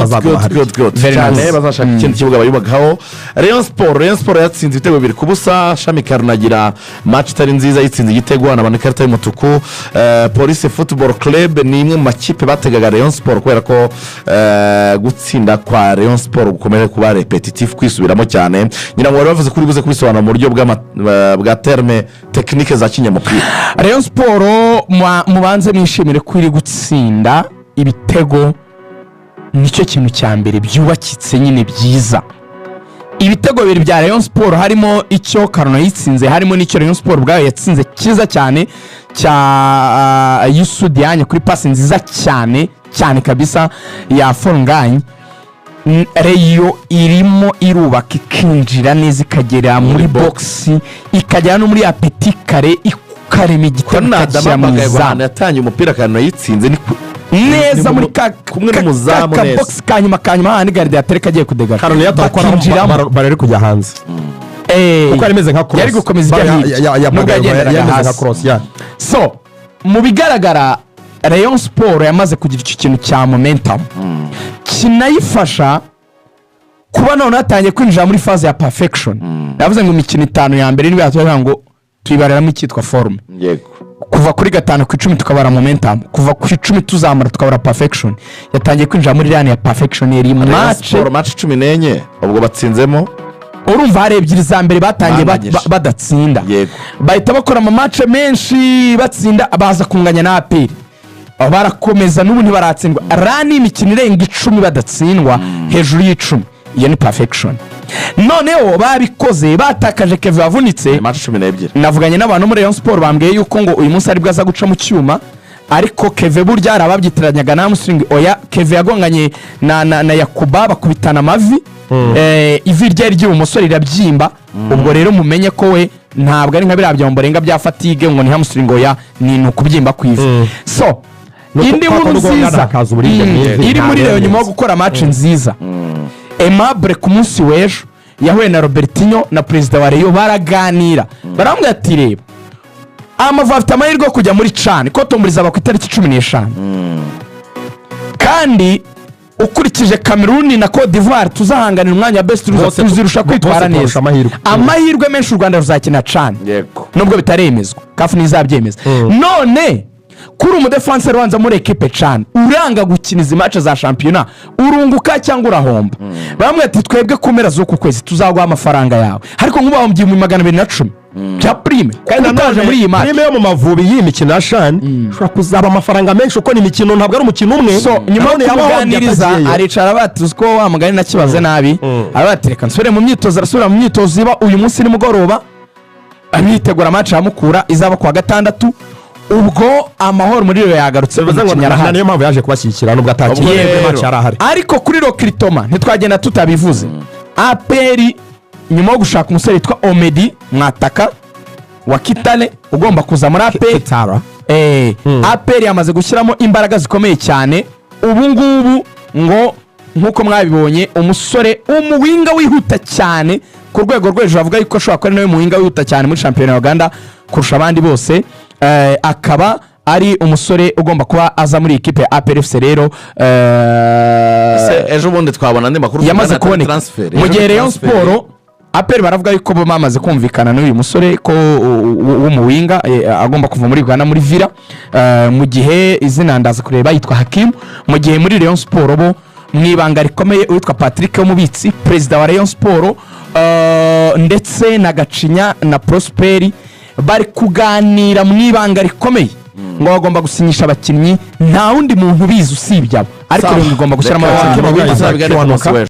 Bazaguma hariya. Good, good. Very Cyane. nice. Bazashaka ikindi kibuga bayubakaho. Rayon Sport yatsinze ibitego 2-0. Shami Karunagira, match itari nziza, yitsinze igitego, anabona ikarita y'umutuku. Police Football Club ni imwe mu makipe bategaga Rayon Sport, kubera ko gutsinda kwa Rayon Sport gukomeje kuba répétitif, kwisubiramo cyane. Ngira ngo bari bavuze ko uri buze kubisobanura mu buryo bwa termes techniques za kinyamupira. Rayon Sport, mubanze mwishimire ko iri gutsinda ibitego, nicyo kintu cya mbere byubakitse nyine byiza. Ibitego bibiri bya Rayon Sport, harimo icyo Karono yitsinze, harimo n'icyo Rayon Sport ubwayo yatsinze cyiza cyane cya Youssou Diagne kuri pasi nziza cyane cyane kabisa ya Forunganye. Rayon irimo irubaka, ikinjira neza, ikagera muri box, ikagera no muri ya petit carré, ikarema igitego, ikagishyira mu Ahantu izamu. Yatangiye umupira, akantu yitsinze ni Neza ni muri ka kumwe n'umuzamu ka neza. box ka nyuma hahandi gardien yatereka agiye kudegaja. Karoni yatakoraho. Bakinjiramo. Ballon iri kujya hanze kuko yari imeze nka cross. Yari gukomeza ijya hirya nubwo yagenderaga Yari imeze nka hasi. cross ya. So mu bigaragara, Rayon Sport yamaze kugira icyo kintu cya momentum kinayifasha kuba none hatangiye kwinjira muri phase ya perfection. Yavuze ngo imikino 5 ya mbere niba yatubwira ngo tuyibariramo icyitwa forme, kuva kuri 5 ku 10 tukabara momentum, kuva ku 10 tuzamura tukabara perfection. Yatangiye kwinjira muri run ya perfection, yari Rayon match. Sport, match 14, ubwo batsinzemo Urumva hari ebyiri za mbere batangiye Banganyije. badatsinda. Bahita bakora ama match menshi batsinda, baza kunganya na APR, barakomeza, n'ubu ntibaratsindwa. Run imikino irenga 10 badatsindwa, hejuru y'10, iyo ni perfection. Noneho babikoze batakaje Keve wavunitse. Match 12. Navuganye n'abantu muri Rayon Sport, bambwiye yuko ngo uyu munsi aribwo aza guca mu cyuma. Ariko Keve burya hari ababyitiranyanga na hamstring. Oya, Keve yagonganye na Yakuba, bakubitana amavi. Ivi rye ry'ibumoso rirabyimba. Ubwo rero mumenye ko we ntabwo ari nka biriya byomborenga bya fatigue ngo ni hamstring. Oya, ni ukubyimba ku ivi. So indi kwa nkuru kundi ugongana nziza hakaza uburibwe mu ivi, iri muri ntabwo Rayon nyuma yo neza. gukora match nziza, Aimable ku munsi w'ejo yahuye na Robertinho na perezida wa Rayon, baraganira, baramubwira ati: "Reba, Amavubi afite amahirwe yo kujya muri CAN, ko tombora izaba ku itariki 15, kandi ukurikije Cameroon na Cote d'Ivoire tuzahanganira umwanya wa best loser, tuzirusha kwitwara Bose neza." tubarusha amahirwe. Amahirwe menshi u Rwanda ruzakina CAN, nubwo bitaremezwa, CAF ntizabyemeza. None kuri umudefanseri ubanza muri ekipe CAN, uranga gukina izi match za shampiyona, urunguka cyangwa urahomba? Bamwe ati: "Twebwe ku mpera z'uku kwezi tuzaguha amafaranga yawe." Ariko nk'ubu bahombye 210,000 bya prime Kandi kuko utaje muri iyi match. Prime yo mu Mavubi y'iyi mikino ya CHAN ishobora kuzaba amafaranga menshi, kuko ni imikino, ntabwo ari umukino umwe. So nyuma yo Nanone yaba ahombye kumuganiriza, atagiyeyo. aricara, bati: "Uzi ko wa mugani nakibaze nabi?" Aravuga "Reka nsubire mu myitozo." Arasubira mu myitozo iba uyu munsi nimugoroba, bitegura match ya Mukura izaba kuwa gatandatu. Ubwo amahoro muri Rayon yagarutse, Bivuze ngo umukinnyi arahari. niyo mpamvu yaje kubashyigikira nubwo atakinnye Ubwo muri rero, match yari ahari. Ariko kuri recrutement ntitwagenda tutabivuze. APR nyuma yo gushaka umusore witwa Omedi Mwataka wa Kitale ugomba kuza muri APR, Kitara. APR yamaze gushyiramo imbaraga zikomeye cyane. Ubu ngubu ngo nk'uko mwabibonye, umusore umuwinger wihuta cyane ku rwego rwo hejuru, avuga yuko ashobora kuba ari nawe muwinger wihuta cyane muri shampiyona ya Uganda kurusha abandi bose, akaba ari umusore ugomba kuba aza muri ikipe ya APR FC rero. Ese ejo bundi twabona andi makuru Yamaze tugana kuboneka. Transfer. Mu Ejo gihe ni Rayon transfer. Sport, APR baravuga yuko bo bamaze kumvikana n'uyu musore ko w'umuwinger agomba kuva muri Uganda muri Villa. Mu gihe izina ndaza kureba yitwa Hakimu. Mu gihe muri Rayon Sport bo mu ibanga rikomeye, uwitwa Patrick w'umubitsi, perezida wa Rayon Sport, ndetse na Gacinya na Prosperi bari kuganira mu ibanga rikomeye ngo bagomba gusinyisha abakinnyi. Nta wundi muntu ubizi usibye abo, ariko Sawa. Rayon igomba gushyiramo Reka abakinnyi. tuzabiganire ku munsi w'ejo.